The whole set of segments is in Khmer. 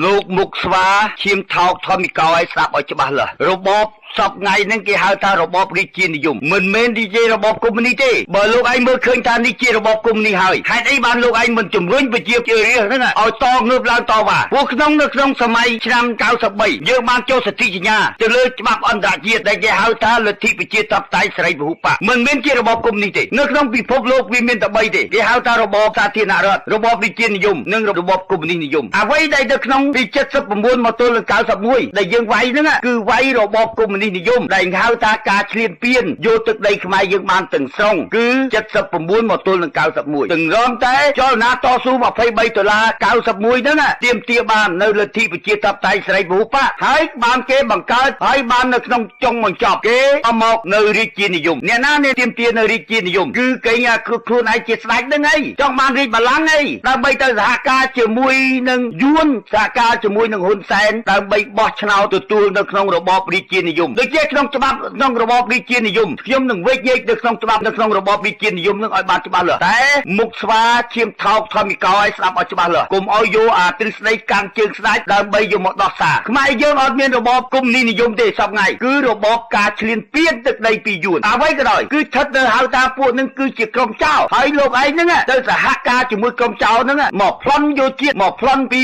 លោកមុខស្វាឈាមថោកធម្មិកោ ឲ្យស្ដាប់ឲ្យច្បាស់លាស់ របបសពថ្ងៃហ្នឹងគេហៅថារបបរាជានិយម មិនមែននិយាយរបបកុម្មុយនីសទេ។ បើលោកឯងមើលឃើញថានេះជារបបកុម្មុយនីសហើយ ហេតុអីបានលោកឯងមិនជំរុញប្រជារាស្ត្រហ្នឹងឲ្យតងើបឡើងតវ៉ា? ព្រោះក្នុងនៅក្នុងសម័យឆ្នាំ93 យើងបានចូលសន្ធិសញ្ញាទៅលើច្បាប់អន្តរជាតិដែលគេហៅថាលទ្ធិប្រជាធិបតេយ្យសេរីពហុបក្ស មិនមែនជារបបកុម្មុយនីសទេ។ នៅក្នុងពិភពលោកវាមានតែ3ទេ គេហៅថារបបសាធារណរដ្ឋ របបរាជានិយម និងរបបកុម្មុយនីសនិយម។ អ្វីដែលនៅក្នុងពី79មកទល់នឹង91ដែលយើងវាយហ្នឹង គឺវាយរបបកុម្មុយនីសនិយម ដែលហៅថាការឈ្លានពានយកទឹកដីខ្មែរយើងបានទាំងស្រុង គឺ79មកទល់នឹង91 ទាំងរំតែចលនាតស៊ូ23ដុល្លារ91ហ្នឹង ទាមទារបាននៅលទ្ធិប្រជាធិបតេយ្យសេរីពហុបក្ស ហើយបានគេបង្កើត ហើយបាននៅក្នុងចុងបញ្ចប់គេមកនៅរាជានិយម។ អ្នកណានេះទាមទារនៅរាជានិយម? គឺគេគឺខ្លួនឯងជាស្ដេចហ្នឹងឯង ចង់បានរាជបល្ល័ង្កឯង ដើម្បីទៅសហការជាមួយនឹងយួន សហការជាមួយនឹងហ៊ុនសែន ដើម្បីបោះឆ្នោតទទួលនៅក្នុងរបបរាជានិយម។ ដូចជាក្នុងច្បាប់ក្នុងរបបរាជានិយម ខ្ញុំនឹងវេកញែកនៅក្នុងច្បាប់នៅក្នុងរបបរាជានិយមនឹងឲ្យបានច្បាស់លាស់។ តែមុខស្វាឈាមថោកធម្មិកោ ឲ្យស្ដាប់ឲ្យច្បាស់លាស់ កុំឲ្យយកអាទ្រឹស្ដីកាន់ជើងស្ដេចដើម្បីយកមកដោះសារ។ ខ្មែរយើងអត់មានរបបកុម្មុយនីសនិយមទេ សពថ្ងៃគឺរបបការឈ្លានពានទឹកដីពីយួន។ អ្វីក៏ដោយ គឺស្ថិតនៅហៅថាពួកនឹងគឺជាក្រុមចោរ ហើយលោកឯងហ្នឹងទៅសហការជាមួយក្រុមចោរហ្នឹង មកប្លន់យកជាតិ មកប្លន់ពី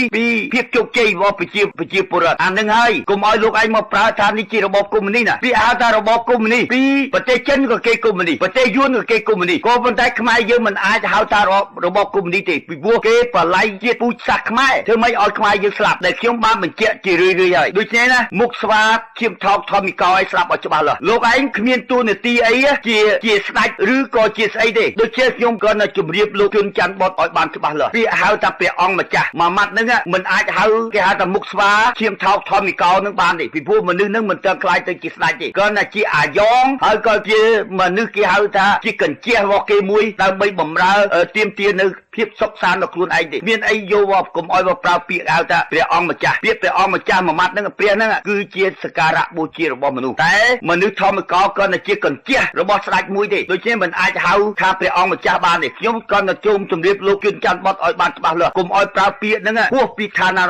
ភាពជោគជ័យរបស់ប្រជាពលរដ្ឋ អានឹងហើយ កុំឲ្យលោកឯងមកប្រើថានេះជារបបកុម្មុយនីសណា។ ពីហៅថារបបកុម្មុយនីស ពីប្រទេសចិនក៏គេកុម្មុយនីស ប្រទេសយួនក៏គេកុម្មុយនីស ក៏ប៉ុន្តែខ្មែរយើងមិនអាចហៅថារបបកុម្មុយនីសទេ ពីព្រោះគេបល័យជាតិពូជសាសន៍ខ្មែរ ធ្វើម៉េចឲ្យខ្មែរយើងស្លាប់ ដែលខ្ញុំបានបញ្ជាក់ជារឿយៗហើយ។ ដូច្នេះណា មុខស្វាឈាមថោកធម្មិកោ ឲ្យស្ដាប់ឲ្យច្បាស់លាស់ លោកឯងគ្មានតួនាទីអីជាស្ដេចឬក៏ជាស្អីទេ។ ដូចជាខ្ញុំក៏នៅជម្រាបលោកជុនច័ន្ទបុតឲ្យបានច្បាស់លាស់ ពាក្យហៅថាព្រះអង្គម្ចាស់មួយម៉ាត់ហ្នឹង មិនអាចហៅគេហៅថាមុខស្វាឈាមថោកធម្មិកោនឹងបានទេ ពីព្រោះមនុស្សហ្នឹងមិនទាន់ខ្លាចទៅជាស្ដេចទេ គ្រាន់តែជាអាយ៉ង ហើយក៏ជាមនុស្សគេហៅថាជាកញ្ជះរបស់គេមួយ ដើម្បីបំរើទៀមទានៅភាពសុខសាន្តដល់ខ្លួនឯងទេ។ មានអីយកមកកុំឲ្យមកប្រើពាក្យហៅថាព្រះអង្គម្ចាស់។ ពាក្យព្រះអង្គម្ចាស់មួយម៉ាត់ហ្នឹង ព្រះហ្នឹងគឺជាសក្ការៈបូជារបស់មនុស្ស តែមនុស្សធម្មកោគ្រាន់តែជាកញ្ជះរបស់ស្ដេចមួយទេ ដូច្នេះមិនអាចហៅថាព្រះអង្គម្ចាស់បានទេ។ ខ្ញុំគ្រាន់តែជុំជម្រាបលោកជឿនច័ន្ទបតឲ្យបានច្បាស់លាស់ កុំឲ្យប្រើពាក្យហ្នឹងហួសពីឋានៈ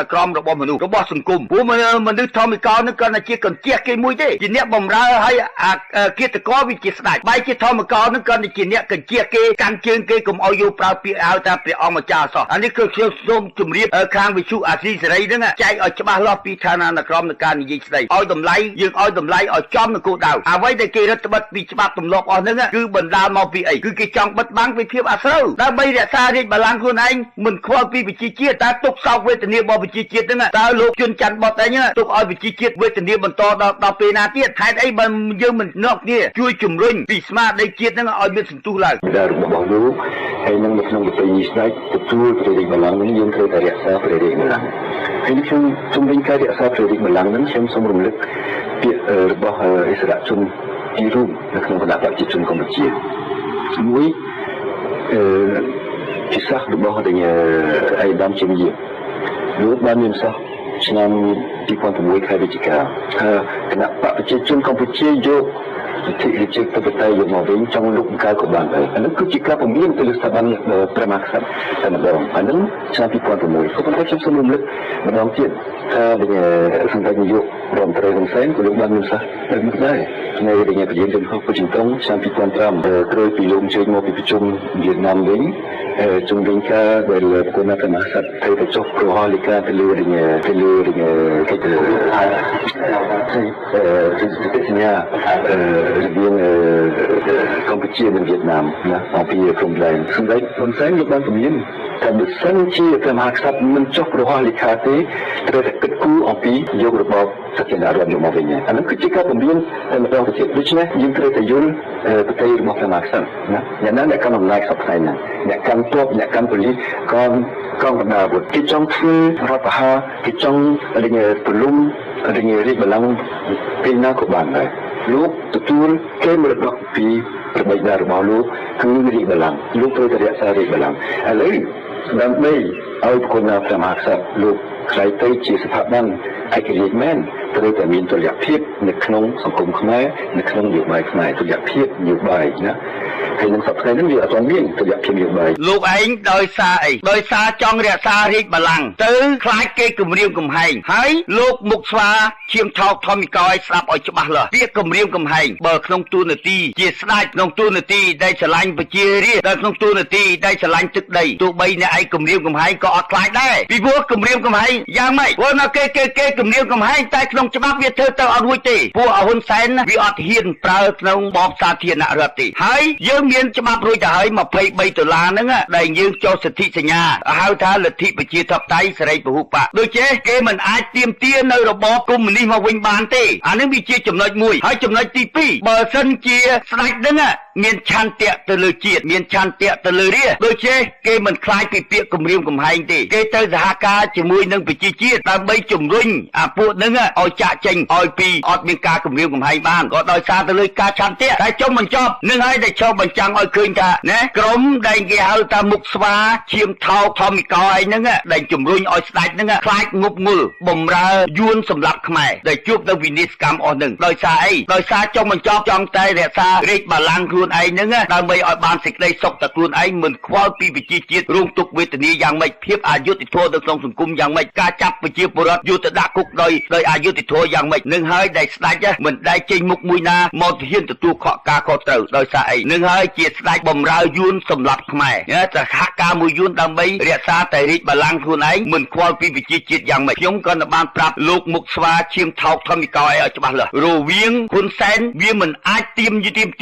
នក្រមរបស់មនុស្សរបស់សង្គម ព្រោះមនុស្សធម្មកោហ្នឹងគ្រាន់តែជាកញ្ជះគេមួយទេ ជាអ្នកបំរើ ឲ្យអាគិតកោវាជាស្ដេច បែរជាធម្មកោហ្នឹងគ្រាន់តែជាអ្នកកញ្ជះគេ កាន់ជើងគេ កុំឲ្យយកប្រើពាក្យហៅថាព្រះអង្គម្ចាស់អសោះ។ អានេះគឺខ្ញុំសូមជម្រាបខាងវិទ្យុអាស៊ីសេរីហ្នឹង ចែកឲ្យច្បាស់លាស់ពីឋានៈក្រមនៃការនិយាយស្ដី ឲ្យតម្លៃយើងឲ្យតម្លៃឲ្យចំនឹងគោលដៅ។ អ្វីដែលគេរដ្ឋបិទពីច្បាប់ទម្លាប់អស់ហ្នឹង គឺបណ្ដាលមកពីអី? គឺគេចង់បិទបាំងពីភាពអាស្រូវ ដើម្បីរក្សារាជបល្ល័ង្កខ្លួនឯង មិនខ្វល់ពីប្រជាជាតិ។ តើទុកសោកវេទនារបស់ប្រជាជាតិហ្នឹង តើលោកជុនច័ន្ទបុតអីទុកឲ្យប្រជាជាតិវេទនាបន្តដល់ពេលណាទៀត? ហេតុអីបើយើងមិននាំគ្នាជួយជំរុញពីស្មារតីជាតិហ្នឹងឲ្យមានសន្ទុះឡើងរបស់លោក ហើយនឹងនៅក្នុងប្រពៃណីស្ដេចទទួលព្រះរាជបល្ល័ង្កហ្នឹង យើងត្រូវតែរក្សាព្រះរាជបល្ល័ង្ក។ ហើយខ្ញុំជំរុញការរក្សាព្រះរាជបល្ល័ង្កហ្នឹង ខ្ញុំសូមរំលឹកពាក្យរបស់អិសរាជជនពីររូបនៅក្នុងគណៈបព្វជិជនកម្ពុជាមួយ អឺពិសាសរបស់ដែលអៃដាមជាមយា លោកបានមានសាសឆ្នាំ2006ខែវិច្ឆិកាថា គណៈបកប្រជាជនកម្ពុជាយកលទ្ធិប្រជាធិបតេយ្យយកមកវិញ ចង់លុបបង្កើតក៏បានដែរ។ អានេះគឺជាការពមៀនទៅលើស្ថាប័នព្រះមហាក្សត្រតែម្ដង អានឹងឆ្នាំ2006។ ក៏ប៉ុន្តែខ្ញុំសូមរំលឹកម្ដងទៀតថា សម្ដេចនាយករដ្ឋមន្ត្រីហ៊ុនសែនក៏លោកបានមានសាសន៍បែបនេះដែរ នៅរយៈពជាជនហោះពុជតុងឆ្នាំ2005 ក្រោយពីលោកអញ្ជើញមកពីប្រជុំវៀតណាមវិញ ជំវិញការដែលប្រគុណព្រះមហាក្សត្រត្រូវតែចុះប្រហលិកាទៅលើទៅលើកិច្ចសញ្ញារវាងកម្ពុជានិងវៀតណាមណា អំពីព្រំដែន សម្ដេចហ៊ុនសែនលោកបានពមៀនថា បើសិនជាព្រះមហាក្សត្រមិនចុះប្រហោះលិខាទេ ត្រូវតែគិតគូរអំពីយករបបសធានរដ្ឋយកមកវិញ។ អានោះគឺជាការពមៀនតែម្ដងទៅទៀត។ ដូច្នេះយើងត្រូវតែយល់ប្រតិរបស់ព្រះមហាក្សត្រណា អ្នកណាអ្នកកាន់អំណាចសពថ្ងៃហ្នឹង អ្នកកាន់ទ័ព អ្នកកាន់ប៉ូលីស កងកងបណ្ដាអាវុធ គេចង់ធ្វើរដ្ឋប្រហារ គេចង់រលំរាជបល្ល័ង្កពេលណាក៏បានដែរ។ លោកទទួលគេមរតកពីរបិតារបស់លោក គឺរាជបល្ល័ង្ក លោកត្រូវតែរក្សារាជបល្ល័ង្ក។ ឥឡូវដើម្បីឲ្យប្រគុណព្រះមហាក្សត្រលោកខ្លាយទៅជាស្ថាប័នឯករាជ្យមែន ត្រូវតែមានតុល្យភាពនៅក្នុងសង្គមខ្មែរនៅក្នុងនយោបាយខ្មែរតុល្យភាពនយោបាយណាហើយនឹងសប្តាហ៍នេះវាអត់ទាន់មានតុល្យភាពនយោបាយលោកឯងដោយសារអីដោយសារចង់រក្សារាជបល្ល័ង្កទៅខ្លាចគេគំរាមកំហែងហើយលោកមុខស្វាឈាមថោកធម្មិកោឲ្យស្ដាប់ឲ្យច្បាស់លាស់ពាក្យគំរាមកំហែងបើក្នុងទូនាទីជាស្ដេចក្នុងទូនាទីដែលស្រឡាញ់ប្រជារាស្ត្រដែលក្នុងទូនាទីដែលស្រឡាញ់ទឹកដីទោះបីអ្នកឯងគំរាមកំហែងក៏អត់ខ្លាចដែរពីព្រោះគំរាមកំហែងយ៉ាងម៉េចព្រោះនៅគេគេគេគំរាមកំហែងតែក្នុងច្បាប់វាធ្វើទៅអត់រួចទេពួកហ៊ុនសែនវាអត់ហ៊ានប្រើក្នុងបបសាធារណរដ្ឋទេហើយយើងមានច្បាប់រួចទៅហើយ23ដុល្លារហ្នឹងដែលយើងចុះសិទ្ធិសញ្ញាហៅថាលទ្ធិប្រជាធិបតេយ្យសេរីពហុបក្សដូច្នេះគេមិនអាចទាមទារនៅរបបកុម្មុយនីសមកវិញបានទេអានេះវាជាចំណុចមួយហើយចំណុចទី2បើសិនជាស្ដេចហ្នឹងមានឆន្ទៈទៅលើជាតិមានឆន្ទៈទៅលើរាជដូច្នេះគេមិនខ្លាចពីពាក្យគំរាមកំហែងទេគេទៅសហការជាមួយនឹងប្រជាជាតិដើម្បីជំរុញអាពួកហ្នឹងឲ្យចាក់ចេញឲ្យពីអត់មានការគំរាមកំហែងបានក៏ដោយសារទៅលើការឆន្ទៈតែចុងបញ្ចប់នឹងហើយដែលចូលបញ្ចាំងឲ្យឃើញថាណាក្រុមដែលគេហៅថាមុខស្វាឈាមថោកធម្មិកោឯហ្នឹងដែលជំរុញឲ្យស្ដេចហ្នឹងខ្លាចងប់ងល់បំរើយួនសម្រាប់ខ្មែរដែលជួបនៅវិនាសកម្មអស់ហ្នឹងដោយសារអីដោយសារចុងបញ្ចប់ចង់តែរក្សារាជបល្ល័ង្កខ្លួនឯងហ្នឹងដើម្បីឲ្យបានសេចក្តីសុខតែខ្លួនឯងមិនខ្វល់ពីប្រជាជាតិរងទុក្ខវេទនាយ៉ាងម៉េចភាពអយុត្តិធម៌នៅក្នុងសង្គមយ៉ាងម៉េចការចាប់ប្រជាពលរដ្ឋយកទៅដាក់គុកដោយអយុត្តិធម៌យ៉ាងម៉េចនឹងហើយដែលស្ដេចមិនដែលចេញមុខមួយណាមកហ៊ានទទួលខកការខុសត្រូវដោយសារអីនឹងហើយជាស្ដេចបំរើយួនសម្រាប់ខ្មែរសហការមួយយួនដើម្បីរក្សាតែរាជបល្ល័ង្កខ្លួនឯងមិនខ្វល់ពីប្រជាជាតិយ៉ាងម៉េចខ្ញុំក៏បានប្រាប់លោកមុខស្វាឈាមថោកធម្មិកោឲ្យច្បាស់លាស់រវាងហ៊ុនសែនវាមិនអាចទាម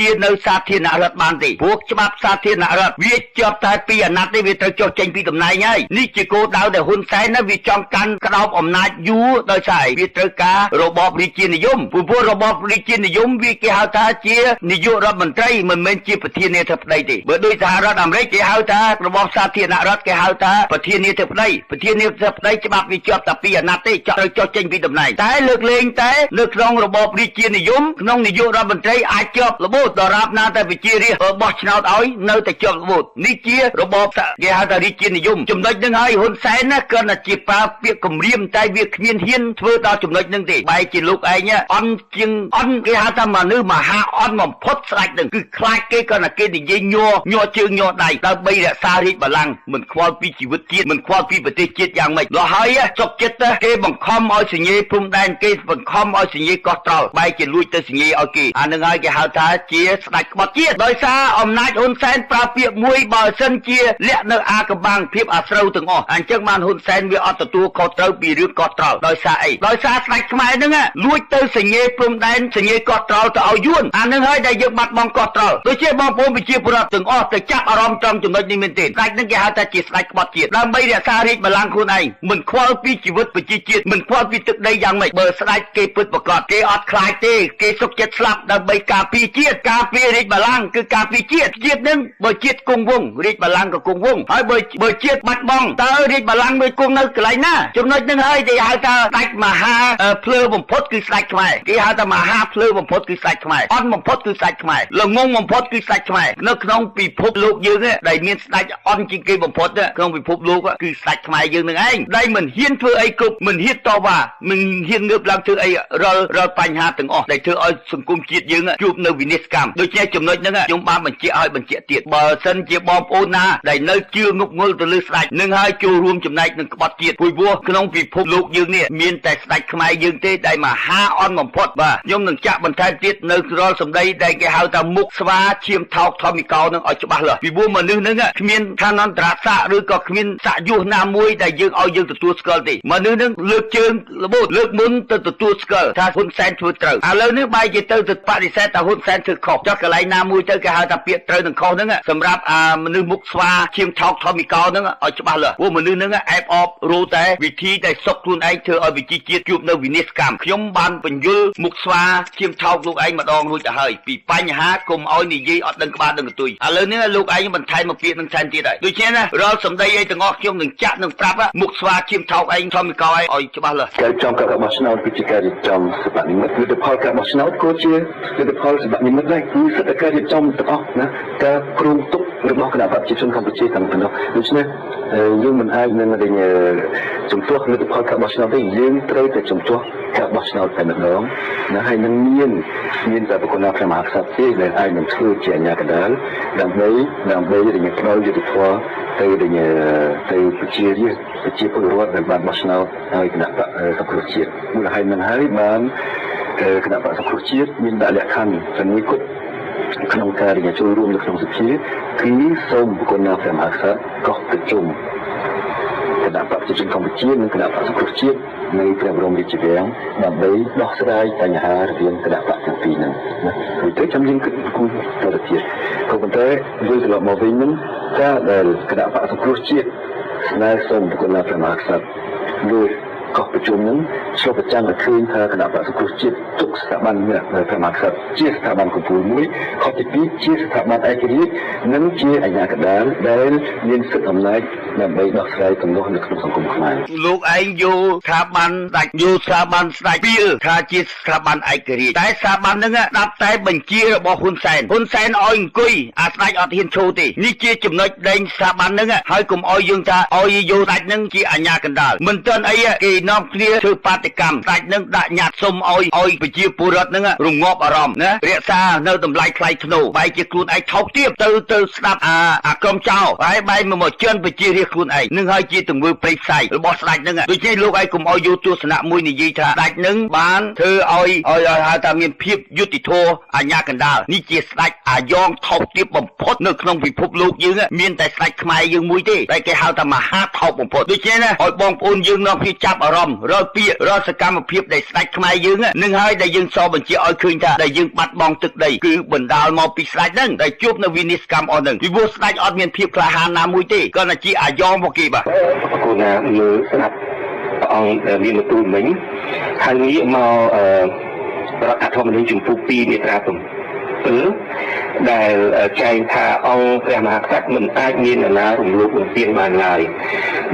ទារនៅសាធារណរដ្ឋបានទេព្រោះច្បាប់សាធារណរដ្ឋវាជាប់តែពីអាណត្តិនេះវាត្រូវចុះចេញពីតំណែងហើយនេះជាគោលដៅដែលហ៊ុនសែនណាវាចង់កាន់ក្តោបអំណាចយូរដោយសារវាត្រូវការរបបរាជានិយមព្រោះរបបរាជានិយមវាគេហៅថាជានាយករដ្ឋមន្ត្រីមិនមែនជាប្រធានាធិបតីទេបើដូចសហរដ្ឋអាមេរិកគេហៅថារបបសាធារណរដ្ឋគេហៅថាប្រធានាធិបតីប្រធានាធិបតីច្បាប់វាជាប់តែពីអាណត្តិទេចត្រូវចុះចេញពីតំណែងតែលើកលែងតែនៅក្នុងរបបរាជានិយមក្នុងនាយករដ្ឋមន្ត្រីអាចជាប់របូតដរាបណាតែប្រជារាស្ត្របោះឆ្នោតឲ្យនៅតែជាប់របូតនេះជារបបគេហៅថារាជានិយមចំណុចនឹងហើយហ៊ុនសែនណាគ្រាន់តែជាប្រើពាក្យគំរាមតែវាគ្មានហ៊ានធ្វើដល់ចំណុចនឹងទេបែរជាលោកឯងអន់ជាងអន់គេហៅថាមនុស្សមហាអន់បំផុតស្ដេចនឹងគឺខ្លាចគេគ្រាន់តែគេនិយាយញ័រជើងញ័រដៃដើម្បីរក្សារាជបល្ល័ង្កមិនខ្វល់ពីជីវិតជាតិមិនខ្វល់ពីប្រទេសជាតិយ៉ាងម៉េចដល់ហើយសុកចិត្តគេបង្ខំឲ្យសញ្ញេព្រំដែនគេបង្ខំឲ្យសញ្ញេកោះត្រល់បែរជាលួចទៅសញ្ញេឲ្យគេអានឹងហើយគេហៅថាជាស្ដេចក្បត់ជាតិដោយសារអំណាចហ៊ុនសែនប្រើពាក្យមួយបើសិនជាលាក់នៅអាកំបាំងភាពអាស្រូវទាំងអស់អញ្ចឹងបានហ៊ុនសែនវាអត់ទទួលខុសត្រូវពីរឿងកោះត្រល់ដោយសារអីដោយសារស្ដេចខ្មែរហ្នឹងលួចទៅសញ្ញេព្រំដែនសញ្ញេកោះត្រល់ទៅឲ្យយួនអានឹងហើយដែលយើងបាត់បង់កោះត្រល់ដូចជាបងប្អូនប្រជាពលរដ្ឋទាំងអស់ទៅចាប់អារម្មណ៍ត្រង់ចំណុចនេះមែនទេស្ដេចហ្នឹងគេហៅថាជាស្ដេចក្បត់ជាតិដើម្បីរក្សារាជបល្ល័ង្កខ្លួនឯងមិនខ្វល់ពីជីវិតប្រជាជាតិមិនខ្វល់ពីទឹកដីយ៉ាងម៉េចបើស្ដេចគេពិតប្រាកដគេអត់ខ្លាចទេគេសុខចិត្តស្លាប់ដើម្បីការពារជាតិការពាររាជបល្ល័ង្កគឺការពារជាតិជាតិនឹងបើជាតិគង់វង្សរាជបល្ល័ង្កក៏គង់វង្សហើយបើជាតិបាត់បង់តើរាជបល្ល័ង្កមួយគង់នៅកន្លែងណាចំណុចនឹងហើយគេហៅថាស្ដេចមហាភ្លើបំផុតគឺស្ដេចខ្មែរគេហៅថាមហាភ្លើបំផុតគឺស្ដេចខ្មែរអន់បំផុតគឺស្ដេចខ្មែរល្ងងបំផុតគឺស្ដេចខ្មែរនៅក្នុងពិភពលោកយើងដែលមានស្ដេចអន់ជាងគេបំផុតក្នុងពិភពលោកគឺស្ដេចខ្មែរយើងនឹងឯងដែលមិនហ៊ានធ្វើអីគ្រប់មិនហ៊ានតវ៉ាមិនហ៊ានងើបឡើងធ្វើអីរាល់បញ្ហាទាំងអស់ដែលធ្វើឲ្យសង្គមជាតិយើងជួបនៅវិនាសកម្មដូច្នេះចំណុចហ្នឹងខ្ញុំបានបញ្ជាក់ឲ្យបញ្ជាក់ទៀតបើសិនជាបងប្អូនណាដែលនៅជឿងប់ងល់ទៅលើស្ដេចនឹងហើយចូលរួមចំណែកនឹងក្បត់ជាតិព្រោះក្នុងពិភពលោកយើងនេះមានតែស្ដេចខ្មែរយើងទេដែលមហាអន់បំផុតបាទខ្ញុំនឹងចាក់បន្ថែមទៀតនៅរាល់សម្ដីដែលគេហៅថាមុខស្វាឈាមថោកធម្មិកោនឹងឲ្យច្បាស់លាស់ពីព្រោះមនុស្សហ្នឹងគ្មានឋានន្តរស័ក្តិឬក៏គ្មានស័ក្តិយុះណាមួយដែលយើងឲ្យយើងទទួលស្គាល់ទេមនុស្សហ្នឹងលើកជើងរបូតលើកមុនទៅទទួលស្គាល់ថាហ៊ុនសែនធ្វើត្រូវឥឡូវនេះបែរជាទៅបដិសេធថាហ៊ុនសែនធ្វើខុសចុះកន្លែងណាមួយទៅគេហៅថាពាក្យត្រូវនឹងខុសហ្នឹងសម្រាប់អាមនុស្សមុខស្វាឈាមថោកធម្មិកោហ្នឹងឲ្យច្បាស់លាស់ព្រោះមនុស្សហ្នឹងអែបអបរោតែវិធីដែលសុកខ្លួនឯងធ្វើឲ្យវិជាជាតិជួបនៅវិនាសកម្មខ្ញុំបានបញ្យល់មុខស្វាឈាមថោកលោកឯងម្ដងរួចទៅហើយពីបញ្ហាកុំឲ្យនិយាយអត់ដឹងក្បាលដឹងកន្ទុយឥឡូវនេះលោកឯងបន្ថែមមកពាក្យនឹងថែមទៀតហើយដូច្នេះណារាល់សម្ដីអីទាំងអស់ខ្ញុំនឹងចាក់នឹងប្រាប់មុខស្វាឈាមថោកឯងធម្មិកោឯងឲ្យច្បាស់លាស់ការរៀបចំការបោះឆ្នោតគឺជាការរៀបចំសិប្បនិម្មិតលទ្ធផលការបោះឆ្នោតក៏ជាលទ្ធផលសិប្បនិម្មិតដែរគឺសិទ្ធិការរៀបចំទាំងអស់ណាការគ្រោងទុក របស់គណៈបក្សប្រជាជនកម្ពុជាតែប៉ុណ្ណោះដូច្នេះយើងមិនអាចនឹងជំទាស់លទ្ធផលការបោះឆ្នោតទេយើងត្រូវតែជំទាស់ការបោះឆ្នោតតែម្ដងណាហើយនឹងមានតែបុគ្គលព្រះមហាក្សត្រទេដែលអាចនឹងធ្វើជាអាជ្ញាកណ្ដាលដើម្បីផ្ដល់យុត្តិធម៌ទៅប្រជារាស្ត្រប្រជាពលរដ្ឋដែលបានបោះឆ្នោតឲ្យគណៈបក្សសង្គ្រោះជាតិមូលហេតុនឹងហើយបានគណៈបក្សសង្គ្រោះជាតិមានដាក់លក្ខខណ្ឌតែមួយគត់ក្នុងការចូលរួមនៅក្នុងសភាគឺសូមបុគ្គលព្រះមហាក្សត្រកោះប្រជុំគណៈបក្សប្រជាជនកម្ពុជានិងគណៈបក្សសង្គ្រោះជាតិនៅព្រះបរមរាជវាំងដើម្បីដោះស្រាយបញ្ហារវាងគណៈបក្សទាំងពីរហ្នឹងណាព្រោះទៅចាំយើងគិតគូរទៅទៀតក៏ប៉ុន្តែវិលត្រឡប់មកវិញហ្នឹងការដែលគណៈបក្សសង្គ្រោះជាតិស្នើសុំបុគ្គលព្រះមហាក្សត្រលើកោះប្រជុំហ្នឹងឆ្លុះបញ្ចាំងឲ្យឃើញថាគណៈបក្សសង្គ្រោះជាតិទុកស្ថាប័នព្រះមហាក្សត្រជាស្ថាប័នកំពូលមួយខទី2ជាស្ថាប័នឯករាជ្យនិងជាអាជ្ញាកណ្ដាលដែលមានសិទ្ធិអំណាចដើម្បីដោះស្រាយទំនាស់នៅក្នុងសង្គមខ្មែរលោកឯងយកស្ថាប័នដាច់យកស្ថាប័នស្ដេចពីលថាជាស្ថាប័នឯករាជ្យតែស្ថាប័នហ្នឹងដាប់តែបញ្ជារបស់ហ៊ុនសែនហ៊ុនសែនឲ្យអង្គុយអាស្ដេចអត់ហ៊ានឈរទេនេះជាចំណុចដេញស្ថាប័នហ្នឹងហើយកុំឲ្យយើងថាឲ្យយកស្ដេចហ្នឹងជាអាជ្ញាកណ្ដាលមិនទាន់អីគេនាំគ្នាធ្វើបាតុកម្មស្ដេចនឹងដាក់ញត្តិសុំឲ្យប្រជាពលរដ្ឋនឹងរងាប់អារម្មណ៍ណារក្សានៅតម្លៃថ្លៃថ្នូរបែរជាខ្លួនឯងថោកទាបទៅស្ដាប់អាក្រុមចោលហើយបែរមកជឿនប្រជារាស្ត្រខ្លួនឯងនឹងហើយជាទង្វើព្រៃផ្សៃរបស់ស្ដេចនឹងដូច្នេះលោកឯងកុំឲ្យយកទស្សនៈមួយនិយាយថាស្ដេចនឹងបានធ្វើឲ្យហៅថាមានភាពយុត្តិធម៌អាជ្ញាកណ្ដាលនេះជាស្ដេចអាយ៉ងថោកទាបបំផុតនៅក្នុងពិភពលោកយើងមានតែស្ដេចខ្មែរយើងមួយទេតែគេហៅថាមហាថោកបំផុតដូច្នេះណាឲ្យបងប្អូនយើងនាំគ្នាចាប់អារម្មណ៍រាល់ពាក្យរាល់សកម្មភាពដែលស្ដេចខ្មែរយើងនឹងហើយដែលយើងសបញ្ជាឲ្យឃើញថាដែលយើងបាត់បង់ទឹកដីគឺបណ្ដាលមកពីស្ដេចហ្នឹងដែលជួបនៅវិនិស្សកម្មអស់ហ្នឹងពីព្រោះស្ដេចអត់មានភាពក្លាហានណាមួយទេគ្រាន់តែជាអាយ៉ងរបស់គេបាទគូណាមើលស្ដាប់ព្រះអង្គមានបន្ទូលមិញហើយងាកមករដ្ឋធម្មនុញ្ញជំពូក2មាត្រា7ដែលចែងថាអង្គព្រះមហាក្សត្រមិនអាចមាននរណារំលោភបំពានបានឡើយ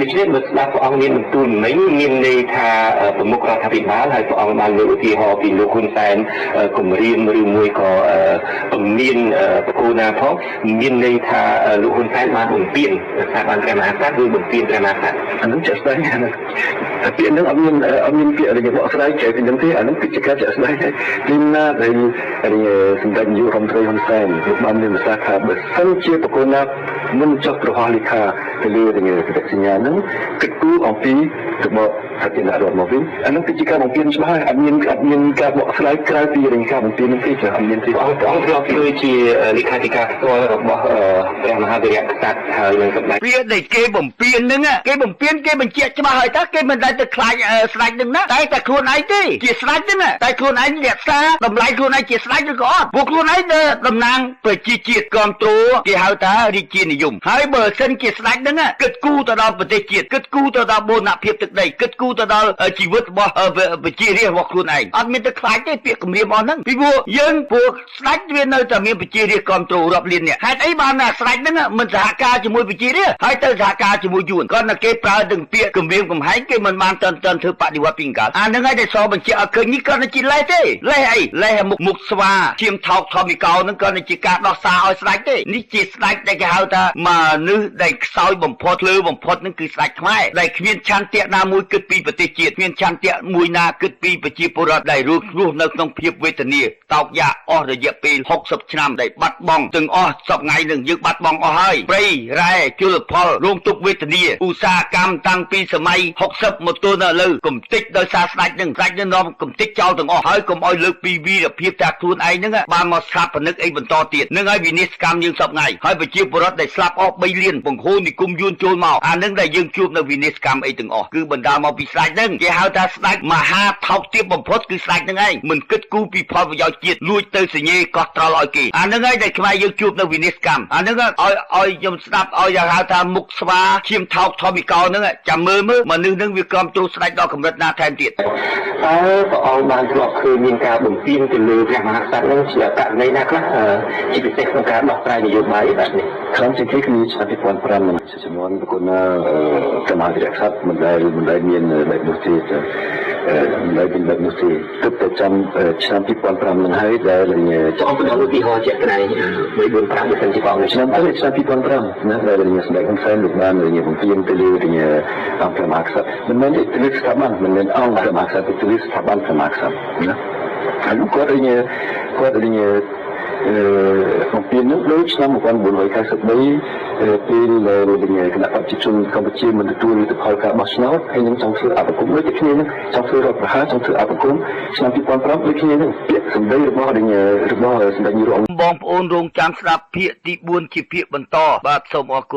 ដូច្នេះបើស្ដាប់ព្រះអង្គមានបន្ទូលមិញមានន័យថាប្រមុខរដ្ឋាភិបាលហើយព្រះអង្គបានលើកឧទាហរណ៍ពីលោកហ៊ុនសែនគម្រាមឬមួយក៏ពមៀនបកគោណាផងមានន័យថាលោកហ៊ុនសែនបានបំពានស្ថាប័នព្រះមហាក្សត្រឬបំពានព្រះមហាក្សត្រអានឹងជាក់ស្ដែងអានឹងពាក្យនឹងអត់មានពាក្យដែលបកស្រាយក្រៅពីនឹងទេអានឹងគឺជាការជាក់ស្ដែងហើយពីណាដែលសម្ដេចនាយករដ្ឋមន្ត្រីហ៊ុនសែនលោកបានមានប្រសាសន៍ថាបើសិនជាប្រគល់ណាមិនចុះប្រហោះលិខាទៅលើសតិសញ្ញានឹងគិតគូរអំពីរបបសាធារណរដ្ឋមកវិញអានឹងគឺជាការបំពានច្បាស់ហើយអត់មានការបកស្រាយក្រៅពីរឿងការបំពាននឹងទេចាអត់មានទេអង្គធ្លាប់ធ្វើជាលេខាធិការផ្ទាល់របស់ព្រះមហាវីរៈក្សត្រហើយនឹងសម្ដេចវាដែលគេបំពាននឹងគេបំពានគេបញ្ជាក់ច្បាស់ហើយថាគេមិនដែលទៅខ្លាចស្ដេចនឹងណាតែខ្លួនឯងទេជាស្ដេចហ្នឹងតែខ្លួនឯងរក្សាតម្លៃខ្លួនឯងជាស្ដេចឬក៏អត់ពួកខ្លួនឯងតំណាងប្រជាជាតិគ្រប់គ្រងគេហៅថារាជានិយមហើយបើសិនជាស្ដេចហ្នឹងគិតគូរទៅដល់ប្រទេសជាតិគិតគូរទៅដល់បូរណភាពទឹកដីគិតគូរទៅដល់ជីវិតរបស់ប្រជារាស្ត្ររបស់ខ្លួនឯងអត់មានទៅខ្លាចទេពាក្យគំរាមអស់ហ្នឹងពីព្រោះយើងពួកស្ដេចវានៅតែមានប្រជារាស្ត្រគ្រប់គ្រងរាប់លាននាក់ហេតុអីបានណាស្ដេចហ្នឹងមិនសហការជាមួយប្រជារាស្ត្រហើយទៅសហការជាមួយយួនគាត់តែគេប្រើទាំងពាក្យគំរាមកំហែងគេមិនបានតន់ធ្វើបដិវត្តពីកាលអាហ្នឹងហើយដែលសបញ្ជាក់ឲ្យឃើញនេះគាត់តែជាលេសទេលេសអីលេសមុខស្វាឈាមថោកធម្មិកោហ្នឹងគាត់តែជាការដោះសារឲ្យស្ដេចទេនេះជាស្ដេចដែលគេហៅថាមនុស្សដែលខ្សោយបំផុតលើបំផុតហ្នឹងគឺស្ដេចខ្មែរដែលគ្មានឆន្ទៈណាមួយគិតពីប្រទេសជាតិគ្មានឆន្ទៈមួយណាគិតពីប្រជាពលរដ្ឋដែលរស់នៅក្នុងភាពវេទនាតោកយ៉ាកអស់រយៈពេល60ឆ្នាំដែលបាត់បង់ទាំងអស់សប្ងៃនឹងយើងបាត់បង់អស់ហើយព្រៃរ៉ែជលផលរងទុក្ខវេទនាឧស្សាហកម្មតាំងពីសម័យ60មកទល់នៅលើកំតិចដោយសារស្ដេចនឹងស្ដេចនឹងនាំកំតិចចោលទាំងអស់ហើយកុំឲ្យលើកពីវីរភាពថាខ្លួនឯងហ្នឹងបានមកស្ថាបនិកអីបន្តទៀតនឹងឲ្យវិនិស្សកម្មយើងសប្ងៃហើយប្រជាពលរដ្ឋដែលស្លាប់អស់3លានបង្ហូរនិគមយួនចូលមកអានឹងដែលយើងជួបនៅវិនិស្សកម្មអីទាំងអស់គឺបណ្ដាលមកពីស្ដេចហ្នឹងគេហៅថាស្ដេចមហាថោកទាបបំផុតគឺស្ដេចហ្នឹងឯងមិនគិតគូរពីផលប្រយោជន៍ជាតិលួចទៅសញ្ញេកោះត្រល់ឲ្យគេអានឹងឯងដែលខ្មែរយើងជួបនៅវិនិស្សកម្មអានឹងឲ្យខ្ញុំស្ដាប់ឲ្យហៅថាមុខស្វាឈាមថោកធម្មិកោហ្នឹងចាំមើលមនុស្សហ្នឹងវាក្រំចូលស្ដេចដល់កម្រិតណាថែមទៀតតើព្រះអង្គបានធ្លាប់ឃើញមានការបំពានទៅលើព្រះមហាក្សត្រហ្នឹងជាករណីណាខ្លះជាពិសេសក្នុងការដោះស្រាយនយោបាយបែបនេះ ខ្លាំងជាង គេគឺឆ្នាំ2005នឹងចំនួនប្រគុណព្រះមហាវីរក្សត្រមិនដែលមានបែបនោះទេមិនដែលមានបែបនោះទេទើបតែចាំឆ្នាំ2005នឹងហើយដែល ចាំបន្តឧទាហរណ៍ជាក់ស្ដែង3 4 5បើសិនជាបង ឆ្នាំទៅឆ្នាំ2005ណាដែលសម្ដេចហ៊ុនសែនលោកបានបំពេញទៅលើអង្គព្រះមហាក្សត្រមិនមែនទៅលើស្ថាប័នមិនមែនអង្គព្រះមហាក្សត្រទៅលើស្ថាប័នព្រះមហាក្សត្រណាហើយលោកគាត់បំពេញនោះដូចឆ្នាំ1993ពេលដែលគណៈប្រជាជនកម្ពុជាមិនទទួលលទ្ធផលការបោះឆ្នោតហើយនឹងចង់ធ្វើអបគមដូចតែគ្នានឹងចង់ធ្វើរដ្ឋប្រហារចង់ធ្វើអបគមឆ្នាំ2005ដូចគ្នានឹងពាក្យសម្ដីរបស់សម្ដេចនាយរដ្ឋ បងប្អូនរងចាំស្ដាប់ភាគទី4ជាភាគបន្តបាទសូមអរគុណ។